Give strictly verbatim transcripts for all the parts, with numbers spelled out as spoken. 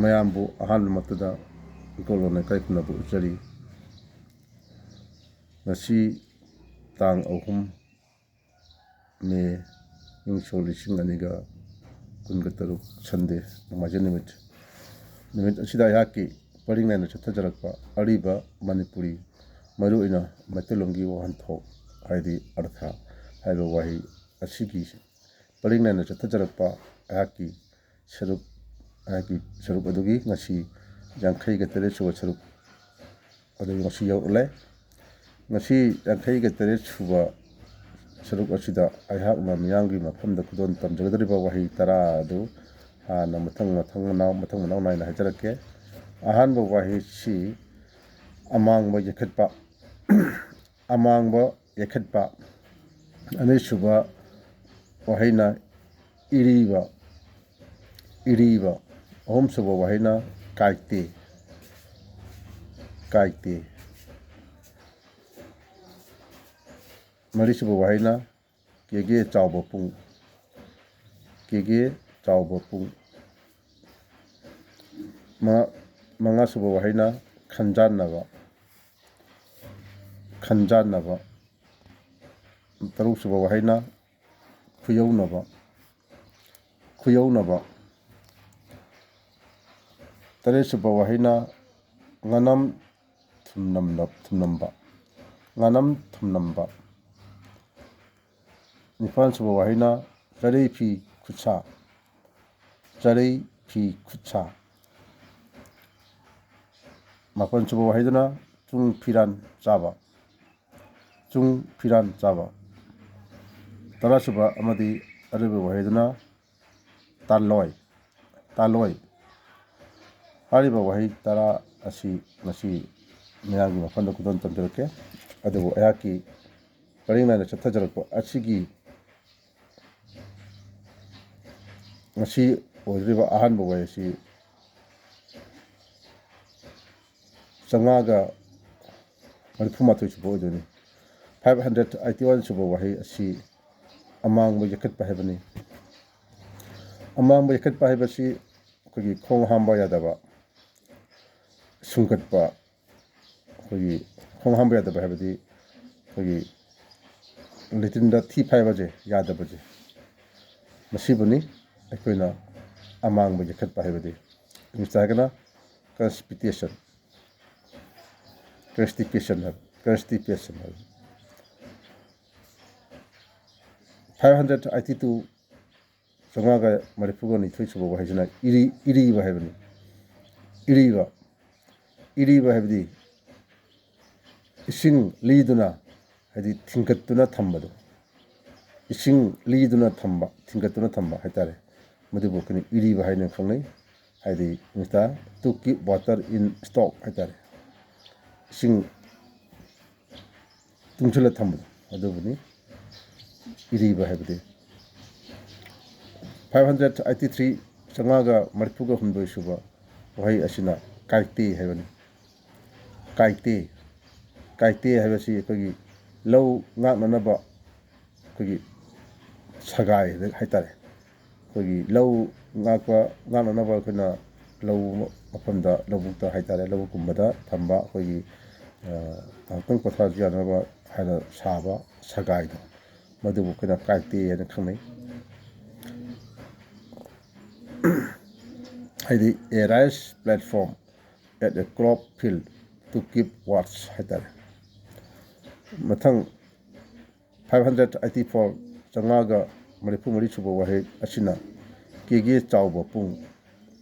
ꯃꯌꯥꯝꯕꯨ ꯑꯍꯥꯟꯕꯃꯛꯇꯗ ꯏꯀꯣꯂꯣꯟ ꯂꯩꯀꯥꯏ ꯈꯨꯟꯅꯕ ꯎꯠꯆꯔꯤ꯫ ꯉꯁꯤ ꯇꯥꯡ ꯑꯍꯨꯝ ꯃꯦ, ꯏꯪ ꯁꯣꯛ ꯂꯤꯁꯤꯡ ꯑꯅꯤꯒ ꯀꯨꯟꯒ ꯇꯔꯨꯛ, ꯁꯟꯗꯦ, ꯅꯣꯡꯃꯥꯏꯖꯤꯡ ꯅꯨꯃꯤꯠ꯫ ꯅꯨꯃꯤꯠ ꯑꯁꯤꯗ ꯑꯩꯍꯥꯛꯀꯤ ꯄꯔꯤꯡ ꯅꯥꯏꯅ ꯆꯠꯊꯖꯔꯛꯄ ꯑꯔꯤꯕ ꯃꯅꯤꯄꯨꯔꯤ ꯃꯔꯨꯑꯣꯏꯅ ꯃꯩꯇꯩꯂꯣꯟꯒꯤ ꯋꯥꯍꯟꯊꯣꯛ ꯍꯥꯏꯗꯤ ꯑꯔꯊ ꯍꯥꯏꯕ ꯋꯥꯍꯩ ꯑꯁꯤꯒꯤ ꯄꯔꯤꯡ ꯅꯥꯏꯅ ꯆꯠꯊꯖꯔꯛꯄ ꯑꯩꯍꯥꯛꯀꯤ ꯁꯔꯨꯛ, ꯑꯩꯍꯥꯛꯀꯤ ꯁꯔꯨꯛ ꯑꯗꯨꯒꯤ ꯉꯁꯤ ꯌꯥꯡꯈꯩꯒ ꯇꯔꯦꯠ ꯁꯨꯕ ꯁꯔꯨꯛ ꯑꯗꯨ ꯉꯁꯤ ꯌꯧꯔꯛꯂꯦ꯫ ꯉꯁꯤ ꯌꯥꯡꯈꯩꯒ ꯇꯔꯦꯠ ꯁꯨꯕ ꯁꯔꯨꯛ ꯑꯁꯤꯗ ꯑꯩꯍꯥꯛꯅ ꯃꯤꯌꯥꯝꯒꯤ ꯃꯐꯝꯗ ꯈꯨꯗꯣꯜ ꯇꯝꯖꯒꯗꯧꯔꯤꯕ ꯋꯥꯍꯩ ꯇꯔꯥ ꯑꯗꯨ ꯍꯥꯟꯅ ꯃꯊꯪ ꯃꯊꯪ ꯃꯅꯥꯎ, ꯃꯊꯪ ꯃꯅꯥꯎ ꯅꯥꯏꯅ ꯍꯥꯏꯖꯔꯛꯀꯦ꯫ ꯑꯍꯥꯟꯕ ꯋꯥꯍꯩꯁꯤ ꯑꯃꯥꯡꯕ ꯌꯦꯛꯈꯠꯄ꯫ ꯑꯃꯥꯡꯕ ꯌꯦꯛꯈꯠꯄ꯫ ꯑꯅꯤꯁꯨꯕ ꯋꯥꯍꯩꯅ ꯏꯔꯤꯕ, ꯏꯔꯤꯕ꯫ ꯑꯍꯨꯝꯁꯨꯕ ꯋꯥꯍꯩꯅ ꯀꯥꯏꯇꯦ, ꯀꯥꯏꯇꯦ꯫ ꯃꯔꯤꯁꯨꯕ ꯋꯥꯍꯩꯅ ꯀꯦꯒꯦ ꯆꯥꯎꯕ ꯄꯨꯡ, ꯀꯦꯒꯦ ꯆꯥꯎꯕ ꯄꯨꯡ꯫ ꯃꯉꯥ, ꯃꯉꯥꯁꯨꯕ ꯋꯥꯍꯩꯅ ꯈꯟꯖꯥꯟꯅꯕ, ꯈꯟꯖꯥꯟꯅꯕ꯫ ꯇꯔꯨꯛꯁꯨꯕ ꯋꯥꯍꯩꯅ ꯈꯨꯌꯧꯅꯕ, ꯈꯨꯌꯧꯅꯕ꯫ ꯇꯔꯦꯠꯁꯨꯕ ꯋꯥꯍꯩꯅ ꯉꯅꯝ ꯊꯨꯝꯅꯝꯅ-, ꯊꯨꯝꯅꯝꯕ, ꯉꯅꯝ ꯊꯨꯝꯅꯝꯕ꯫ ꯅꯤꯄꯥꯜꯁꯨꯕ ꯋꯥꯍꯩꯅ ꯆꯔꯩ ꯐꯤ ꯈꯨꯠꯁꯥ, ꯆꯔꯩ ꯐꯤ ꯈꯨꯠꯁꯥ꯫ ꯃꯥꯄꯜꯁꯨꯕ ꯋꯥꯍꯩꯗꯨꯅ ꯆꯨꯡ ꯐꯤꯔꯥꯟ ꯆꯥꯕ, ꯆꯨꯡ ꯐꯤꯔꯥꯟ ꯆꯥꯕ꯫ ꯇꯔꯥꯁꯨꯕ ꯑꯃꯗꯤ ꯑꯔꯣꯏꯕ ꯋꯥꯍꯩꯗꯨꯅ ꯇꯥꯂꯣꯏ, ꯇꯥꯂꯣꯏ꯫ ꯍꯥꯏꯔꯤꯕ ꯋꯥꯍꯩ ꯇꯔꯥ ꯑꯁꯤ ꯉꯁꯤ ꯃꯌꯥꯝꯒꯤ ꯃꯐꯝꯗ ꯈꯨꯗꯣꯜ ꯇꯝꯖꯔꯛꯀꯦ꯫ ꯑꯗꯨꯕꯨ ꯑꯩꯍꯥꯛꯀꯤ ꯄꯔꯤꯡ ꯅꯥꯏꯅ ꯆꯠꯊꯖꯔꯛꯄ ꯑꯁꯤꯒꯤ ꯉꯁꯤ ꯑꯣꯏꯗꯣꯔꯤꯕ ꯑꯍꯥꯟꯕ ꯋꯥꯍꯩ ꯑꯁꯤ ꯆꯥꯝꯃꯉꯥꯒ ꯃꯔꯤꯐꯨ ꯃꯥꯊꯣꯏ ꯁꯨꯕ ꯑꯣꯏꯗꯣꯏꯅꯤ꯫ Five hundred eighty one ꯁꯨꯕ ꯋꯥꯍꯩ ꯑꯁꯤ ꯑꯃꯥꯡꯕ ꯌꯦꯛꯈꯠꯄ ꯍꯥꯏꯕꯅꯤ꯫ ꯑꯃꯥꯡꯕ ꯌꯦꯛꯈꯠꯄ ꯍꯥꯏꯕꯁꯤ ꯑꯩꯈꯣꯏꯒꯤ ꯈꯣꯡ ꯍꯥꯝꯕ ꯌꯥꯗꯕ, ꯁꯨꯡꯒꯠꯄ, ꯑꯩꯈꯣꯏꯒꯤ ꯈꯣꯡ ꯍꯥꯝꯕ ꯌꯥꯗꯕ ꯍꯥꯏꯕꯗꯤ ꯑꯩꯈꯣꯏꯒꯤ ꯂꯦꯇ꯭ꯔꯤꯟꯗ ꯊꯤ ꯐꯥꯏꯕꯁꯦ ꯌꯥꯗꯕꯁꯦ, ꯃꯁꯤꯕꯨꯅꯤ ꯑꯩꯈꯣꯏꯅ ꯑꯃꯥꯡꯕ ꯌꯦꯛꯊꯠꯄ ꯍꯥꯏꯕꯗꯤ꯫ ꯏꯪꯂꯤꯁꯇ ꯍꯥꯏꯔꯒꯅ ꯀꯟꯁꯇꯤꯄꯦꯁꯟ, ꯀꯟꯁꯇꯤꯄꯦꯁꯟ ꯍꯥꯏꯕ, ꯀꯟꯁꯇꯤꯄꯦꯁꯟ ꯍꯥꯏꯕ꯫ Five hundred eighty two, ꯆꯥꯝꯃꯉꯥꯒ ꯃꯔꯤꯐꯨꯒ ꯅꯤꯊꯣꯏ ꯁꯨꯕ ꯋꯥꯍꯩꯁꯤꯅ ꯏꯔꯤ, ꯏꯔꯤꯕ ꯍꯥꯏꯕꯅꯤ꯫ ꯏꯔꯤꯕ, ꯏꯔꯤꯕ ꯍꯥꯏꯕꯗꯤ ꯏꯁꯤꯡ ꯂꯤꯗꯨꯅ, ꯍꯥꯏꯗꯤ ꯊꯤꯡꯒꯠꯇꯨꯅ ꯊꯝꯕꯗꯣ, ꯏꯁꯤꯡ ꯂꯤꯗꯨꯅ ꯊꯝꯕ, ꯊꯤꯡꯒꯠꯇꯨꯅ ꯊꯝꯕ ꯍꯥꯏꯇꯥꯔꯦ, ꯃꯗꯨꯕꯨ ꯑꯩꯈꯣꯏꯅ ꯏꯔꯤꯕ ꯍꯥꯏꯅ ꯈꯪꯅꯩ꯫ ꯍꯥꯏꯗꯤ ꯏꯪꯂꯤꯁꯇ to keep water in stock ꯍꯥꯏꯇꯥꯔꯦ, ꯏꯁꯤꯡ ꯇꯨꯡꯁꯤꯜꯂ ꯊꯝꯕꯗꯣ, ꯑꯗꯨꯕꯨꯅꯤ ꯏꯔꯤꯕ ꯍꯥꯏꯕꯗꯤ꯫ Five hundred eighty three, ꯆꯥꯝꯃꯉꯥꯒ ꯃꯔꯤꯐꯨꯒ ꯍꯨꯝꯗꯣꯏ ꯁꯨꯕ ꯋꯥꯍꯩ ꯑꯁꯤꯅ ꯀꯥꯏꯇꯦ ꯍꯥꯏꯕꯅꯤ꯫ ꯀꯥꯏꯇꯦ, ꯀꯥꯏꯇꯦ ꯍꯥꯏꯕꯁꯤ ꯑꯩꯈꯣꯏꯒꯤ ꯂꯧ ꯉꯥꯛꯅꯅꯕ ꯑꯩꯈꯣꯏꯒꯤ ꯁꯒꯥꯏ ꯍꯥꯏꯇꯥꯔꯦ, ꯑꯩꯈꯣꯏꯒꯤ ꯂꯧ ꯉꯥꯛꯄ, ꯉꯥꯛꯅꯅꯕ ꯑꯩꯈꯣꯏꯅ ꯂꯧ ꯃꯐꯝꯗ, ꯂꯧꯕꯨꯛꯇ ꯍꯥꯏꯇꯥꯔꯦ, ꯂꯧꯕꯨꯛꯀꯨꯝꯕꯗ ꯊꯝꯕ ꯑꯩꯈꯣꯏꯒꯤ, ꯑ, ꯉꯥꯏꯍꯥꯛꯇꯪ ꯄꯣꯊꯥꯕꯁꯨ ꯌꯥꯅꯕ ꯍꯥꯏꯅ ꯁꯥꯕ ꯁꯒꯥꯏꯗꯣ, ꯃꯗꯨꯕꯨ ꯑꯩꯈꯣꯏꯅ ꯀꯥꯏꯇꯦ ꯍꯥꯏꯅ ꯈꯪꯅꯩ꯫ ꯍꯥꯏꯗꯤ a raised platform at a crop field to keep watch ꯍꯥꯏꯇꯥꯔꯦ꯫ ꯃꯊꯪ five hundred eighty four, ꯆꯥꯝꯃꯉꯥꯒ ꯃꯔꯤꯐꯨ ꯃꯔꯤ ꯁꯨꯕ ꯋꯥꯍꯩ ꯑꯁꯤꯅ ꯀꯦꯒꯦ ꯆꯥꯎꯕ ꯄꯨꯡ,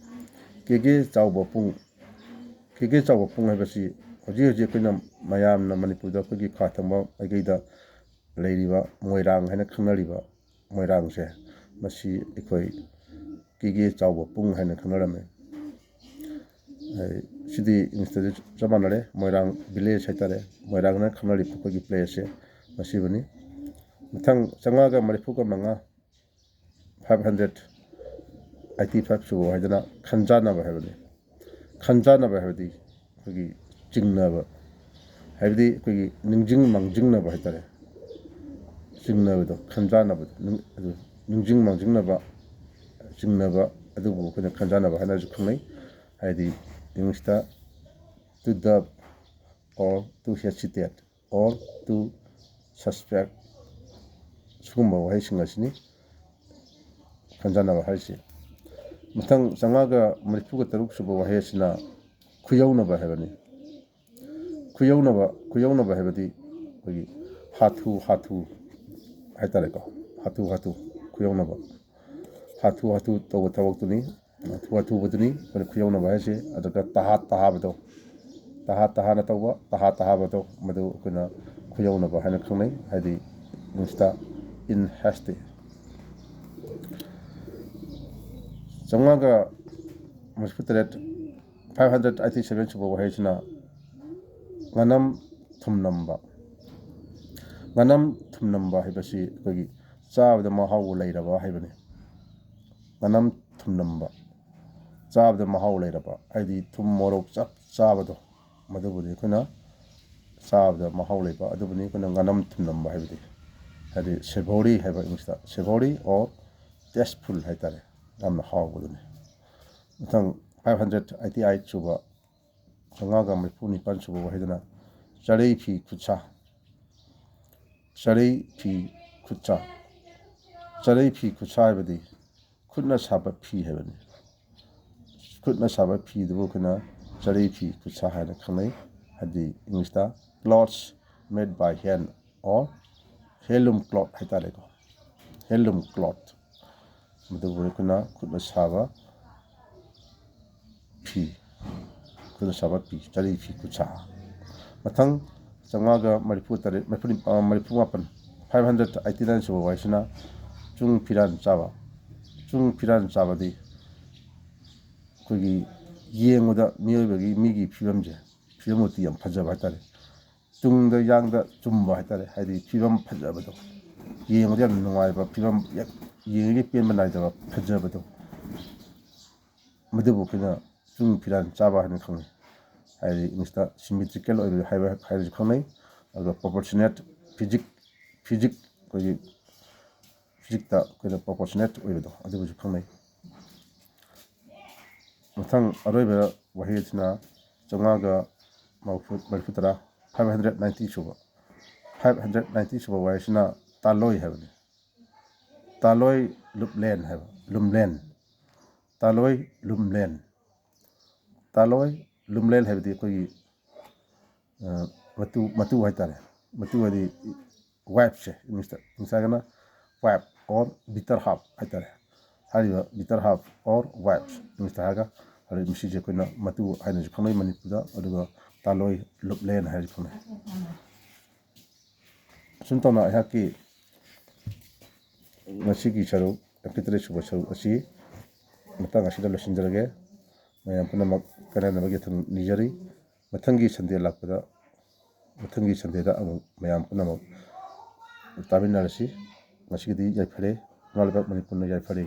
ꯀꯦꯒꯦ ꯆꯥꯎꯕ ꯄꯨꯡ, ꯀꯦꯒꯦ ꯆꯥꯎꯕ ꯄꯨꯡ ꯍꯥꯏꯕꯁꯤ ꯍꯧꯖꯤꯛ ꯍꯧꯖꯤꯛ ꯑꯩꯈꯣꯏꯅ ꯃꯌꯥꯝꯅ ꯃꯅꯤꯄꯨꯔꯗ ꯑꯩꯈꯣꯏꯒꯤ ꯈꯥ ꯊꯪꯕ ꯃꯥꯏꯀꯩꯗ ꯂꯩꯔꯤꯕ ꯃꯣꯏꯔꯥꯡ ꯍꯥꯏꯅ ꯈꯪꯅꯔꯤꯕ ꯃꯣꯏꯔꯥꯡꯁꯦ, ꯃꯁꯤ ꯑꯩꯈꯣꯏ ꯀꯦꯒꯦ ꯆꯥꯎꯕ ꯄꯨꯡ ꯍꯥꯏꯅ ꯈꯪꯅꯔꯝꯃꯤ꯫ ꯑꯩ, ꯁꯤꯗꯤ ꯏꯪꯂꯤꯁꯇꯁꯨ ꯆꯞ ꯃꯥꯟꯅꯔꯦ, ꯃꯣꯏꯔꯥꯡ village ꯍꯥꯏꯇꯥꯔꯦ, ꯃꯣꯏꯔꯥꯡꯅ ꯈꯪꯅꯔꯤꯕ ꯑꯩꯈꯣꯏꯒꯤ placeꯁꯦ ꯃꯁꯤꯕꯨꯅꯤ꯫ ꯃꯊꯪ ꯆꯥꯝꯃꯉꯥꯒ ꯃꯔꯤꯐꯨꯒ ꯃꯉꯥ, five hundred eighty five ꯁꯨꯕ ꯍꯥꯏꯗꯅ ꯈꯟꯖꯥꯟꯅꯕ ꯍꯥꯏꯕꯅꯤ꯫ ꯈꯟꯖꯥꯟꯅꯕ ꯍꯥꯏꯕꯗꯤ ꯑꯩꯈꯣꯏꯒꯤ ꯆꯤꯡꯅꯕ, ꯍꯥꯏꯕꯗꯤ ꯑꯩꯈꯣꯏꯒꯤ ꯅꯤꯡꯁꯤꯡ ꯃꯥꯡꯖꯤꯡꯅꯕ ꯍꯥꯏꯇꯥꯔꯦ, ꯆꯤꯡꯅꯕꯗꯣ, ꯈꯟꯖꯥꯟꯅꯕꯗꯣ, ꯅꯤꯡ-, ꯑꯗꯨ ꯅꯤꯡꯁꯤꯡ ꯃꯥꯡꯖꯤꯡꯅꯕ, ꯆꯤꯡꯅꯕ ꯑꯗꯨꯕꯨ ꯑꯩꯈꯣꯏꯅ ꯈꯟꯖꯥꯟꯅꯕ ꯍꯥꯏꯅꯁꯨ ꯈꯪꯅꯩ꯫ ꯍꯥꯏꯗꯤ English ꯇ to doubt or to hesitate or to suspect ꯁꯤꯒꯨꯝꯕ ꯋꯥꯍꯩꯁꯤꯡ ꯑꯁꯤꯅꯤ ꯈꯟꯖꯥꯟꯅꯕ ꯍꯥꯏꯔꯤꯁꯤ꯫ ꯃꯊꯪ ꯆꯥꯝꯃꯉꯥꯒ ꯃꯔꯤꯐꯨꯒ ꯇꯔꯨꯛ ꯁꯨꯕ ꯋꯥꯍꯩ ꯑꯁꯤꯅ ꯈꯨꯌꯧꯅꯕ ꯍꯥꯏꯕꯅꯤ꯫ ꯈꯨꯌꯧꯅꯕ, ꯈꯨꯌꯧꯅꯕ ꯍꯥꯏꯕꯗꯤ ꯑꯩꯈꯣꯏꯒꯤ ꯍꯥꯊꯨ ꯍꯥꯊꯨ ꯍꯥꯏꯇꯥꯔꯦꯀꯣ, ꯍꯥꯊꯨ ꯍꯥꯊꯨ ꯈꯨꯌꯧꯅꯕ, ꯍꯥꯊꯨ ꯍꯥꯊꯨ ꯇꯧꯕ ꯊꯕꯛꯇꯨꯅꯤ, ꯍꯥꯊꯨ ꯍꯥꯊꯨꯕꯗꯨꯅꯤ ꯑꯩꯈꯣꯏꯅ ꯈꯨꯌꯧꯅꯕ ꯍꯥꯏꯁꯦ꯫ ꯑꯗꯨꯒ ꯇꯍꯥ ꯇꯍꯥꯕꯗꯣ, ꯇꯍꯥ ꯇꯍꯥꯅ ꯇꯧꯕ, ꯇꯍꯥ ꯇꯍꯥꯕꯗꯣ, ꯃꯗꯨ ꯑꯩꯈꯣꯏꯅ ꯈꯨꯌꯧꯅꯕ ꯍꯥꯏꯅ ꯈꯪꯅꯩ꯫ ꯍꯥꯏꯗꯤ English ꯇ in haste꯫ ꯆꯥꯝꯃꯉꯥꯒ ꯃꯔꯤꯐꯨ ꯇꯔꯦꯠ, five hundred eighty seven ꯁꯨꯕ ꯋꯥꯍꯩꯁꯤꯅ ꯉꯅꯝ ꯊꯨꯝꯅꯝꯕ꯫ ꯉꯅꯝ ꯊꯨꯝꯅꯝꯕ ꯍꯥꯏꯕꯁꯤ ꯑꯩꯈꯣꯏꯒꯤ ꯆꯥꯕꯗ ꯃꯍꯥꯎ ꯂꯩꯔꯕ ꯍꯥꯏꯕꯅꯤ꯫ ꯉꯅꯝ ꯊꯨꯝꯅꯝꯕ, ꯆꯥꯕꯗ ꯃꯍꯥꯎ ꯂꯩꯔꯕ, ꯍꯥꯏꯗꯤ ꯊꯨꯝ ꯃꯣꯔꯣꯛ ꯆꯞ ꯆꯥꯕꯗꯣ, ꯃꯗꯨꯕꯨꯗꯤ ꯑꯩꯈꯣꯏꯅ ꯆꯥꯕꯗ ꯃꯍꯥꯎ ꯂꯩꯕ, ꯑꯗꯨꯕꯨꯅꯤ ꯑꯩꯈꯣꯏꯅ ꯉꯅꯝ ꯊꯨꯝꯅꯝꯕ ꯍꯥꯏꯕꯗꯤ꯫ ꯍꯥꯏꯗꯤ savory ꯍꯥꯏꯕ English ꯇ, savory or tasteful ꯍꯥꯏꯇꯥꯔꯦ, ꯌꯥꯝꯅ ꯍꯥꯎꯕꯗꯨꯅꯤ꯫ ꯃꯊꯪ five hundred eighty eight ꯁꯨꯕ, ꯆꯥꯝꯃꯉꯥꯒ ꯃꯔꯤꯐꯨ ꯅꯤꯄꯥꯟ ꯁꯨꯕ ꯋꯥꯍꯩꯗꯨꯅ ꯆꯔꯩ ꯐꯤ ꯈꯨꯠꯁꯥ꯫ ꯆꯔꯩ ꯐꯤ ꯈꯨꯠꯁꯥ꯫ ꯆꯔꯩ ꯐꯤ ꯈꯨꯠꯁꯥ ꯍꯥꯏꯕꯗꯤ ꯈꯨꯠꯅ ꯁꯥꯕ ꯐꯤ ꯍꯥꯏꯕꯅꯤ꯫ ꯈꯨꯠꯅ ꯁꯥꯕ ꯐꯤꯗꯨꯕꯨ ꯑꯩꯈꯣꯏꯅ ꯆꯔꯩ ꯐꯤ ꯈꯨꯠꯁꯥ ꯍꯥꯏꯅ ꯈꯪꯅꯩ꯫ ꯍꯥꯏꯗꯤ English ꯇ clothes made by hand or handloom cloth ꯍꯥꯏꯇꯥꯔꯦꯀꯣ, handloom cloth꯫ ꯃꯗꯨꯕꯨ ꯑꯩꯈꯣꯏꯅ ꯈꯨꯠꯅ ꯁꯥꯕ ꯐꯤ, ꯈꯨꯠꯅ ꯁꯥꯕ ꯐꯤ, ꯆꯔꯩ ꯐꯤ ꯈꯨꯠꯁꯥ꯫ ꯃꯊꯪ ꯆꯥꯝꯃꯉꯥꯒ ꯃꯔꯤꯐꯨ ꯇꯔꯦꯠ, ꯃꯔꯤꯐꯨ ꯅꯤꯄꯥꯜ, ꯃꯔꯤꯐꯨ ꯃꯥꯄꯟ, five hundred eighty nine ꯁꯨꯕ ꯋꯥꯍꯩꯁꯤꯅ ꯆꯨꯡ ꯐꯤꯔꯥꯟ ꯆꯥꯕ꯫ ꯆꯨꯡ ꯐꯤꯔꯥꯟ ꯆꯥꯕꯗꯤ ꯑꯩꯈꯣꯏꯒꯤ ꯌꯦꯡꯕꯗ ꯃꯤꯑꯣꯏꯕꯒꯤ, ꯃꯤꯒꯤ ꯐꯤꯕꯝꯁꯦ, ꯐꯤꯕꯝ ꯃꯨꯔꯇꯤ ꯌꯥꯝ ꯐꯖꯕ ꯍꯥꯏꯇꯥꯔꯦ꯫ ꯇꯨꯡꯗ ꯌꯥꯡꯗ ꯆꯨꯝꯕ ꯍꯥꯏꯇꯥꯔꯦ, ꯍꯥꯏꯗꯤ ꯐꯤꯕꯝ ꯐꯖꯕꯗꯣ, ꯌꯦꯡꯕꯗ ꯌꯥꯝ ꯅꯨꯡꯉꯥꯏꯕ ꯐꯤꯕꯝ, ꯌꯦꯡꯉꯒ ꯄꯦꯟꯕ ꯅꯥꯏꯗꯕ ꯐꯖꯕꯗꯣ, ꯃꯗꯨꯕꯨ ꯑꯩꯈꯣꯏꯅ ꯆꯨꯡ ꯐꯤꯔꯥꯟ ꯆꯥꯕ ꯍꯥꯏꯅ ꯈꯪꯅꯩ꯫ ꯍꯥꯏꯗꯤ English ꯇ symmetrical ꯑꯣꯏꯕ ꯍꯥꯏꯕ ꯍꯥꯏꯅꯁꯨ ꯈꯪꯅꯩ꯫ ꯑꯗꯨꯒ proportionate physique, physique ꯑꯩꯈꯣꯏꯒꯤ physique ꯇ ꯑꯩꯈꯣꯏꯅ proportionate ꯑꯣꯏꯕꯗꯣ ꯑꯗꯨꯕꯨꯁꯨ ꯈꯪꯅꯩ꯫ ꯃꯊꯪ ꯑꯔꯣꯏꯕ ꯋꯥꯍꯩ ꯑꯁꯤꯅ ꯆꯥꯝꯃꯉꯥꯒ ꯃꯔꯤꯐꯨ ꯃꯔꯤꯐꯨ ꯇꯔꯥ, five hundred ninety ꯁꯨꯕ, five hundred ninety ꯁꯨꯕ ꯋꯥꯍꯩ ꯑꯁꯤꯅ ꯇꯥꯂꯣꯏ ꯍꯥꯏꯕꯅꯤ꯫ ꯇꯥꯂꯣꯏ ꯂꯨꯞꯂꯦꯟ ꯍꯥꯏꯕ, ꯂꯨꯝꯂꯦꯟ꯫ ꯇꯥꯂꯣꯏ ꯂꯨꯝꯂꯦꯟ꯫ ꯇꯥꯂꯣꯏ ꯂꯨꯝꯂꯦꯟ ꯍꯥꯏꯕꯗꯤ ꯑꯩꯈꯣꯏꯒꯤ, ꯑ, ꯃꯇꯨ, ꯃꯇꯨ ꯍꯥꯏꯇꯥꯔꯦ꯫ ꯃꯇꯨ ꯍꯥꯏꯗꯤ wifeꯁꯦ, Englishꯇ, English ꯍꯥꯏꯔꯒꯅ wife or better half ꯍꯥꯏꯇꯥꯔꯦ꯫ ꯍꯥꯏꯔꯤꯕ better half or wife, Englishꯇ ꯍꯥꯏꯔꯒ, ꯍꯥꯏꯔꯤꯕ ꯃꯁꯤꯁꯦ ꯑꯩꯈꯣꯏꯅ ꯃꯇꯨ ꯍꯥꯏꯅꯁꯨ ꯈꯪꯅꯩ ꯃꯅꯤꯄꯨꯔꯗ, ꯑꯗꯨꯒ ꯇꯥꯂꯣꯏ ꯂꯨꯞꯂꯦꯟ ꯍꯥꯏꯅꯁꯨ ꯈꯪꯅꯩ꯫ ꯑꯁꯨꯝ ꯇꯧꯅ ꯑꯩꯍꯥꯛꯀꯤ ꯉꯁꯤꯒꯤ ꯁꯔꯨꯛ, ꯌꯥꯡꯈꯩ ꯇꯔꯦꯠ ꯁꯨꯕ ꯁꯔꯨꯛ ꯑꯁꯤ ꯃꯇꯥꯡ ꯑꯁꯤꯗ ꯂꯣꯏꯁꯤꯟꯖꯔꯒꯦ꯫ ꯃꯌꯥꯝ ꯄꯨꯝꯅꯃꯛ ꯀꯥꯟꯅꯅꯕꯒꯤ ꯊꯝ-, ꯅꯤꯖꯔꯤ꯫ ꯃꯊꯪꯒꯤ Sunday ꯂꯥꯛꯄꯗ, ꯃꯊꯪꯒꯤ Sundayꯗ ꯑꯃꯨꯛ ꯃꯌꯥꯝ ꯄꯨꯝꯅꯃꯛ ꯇꯥꯃꯤꯟꯅꯔꯁꯤ꯫ ꯉꯁꯤꯒꯤꯗꯤ ꯌꯥꯏꯐꯔꯦ꯫ ꯏꯃꯥ ꯂꯩꯕꯥꯛ ꯃꯅꯤꯄꯨꯔꯅ ꯌꯥꯏꯐꯔꯦ꯫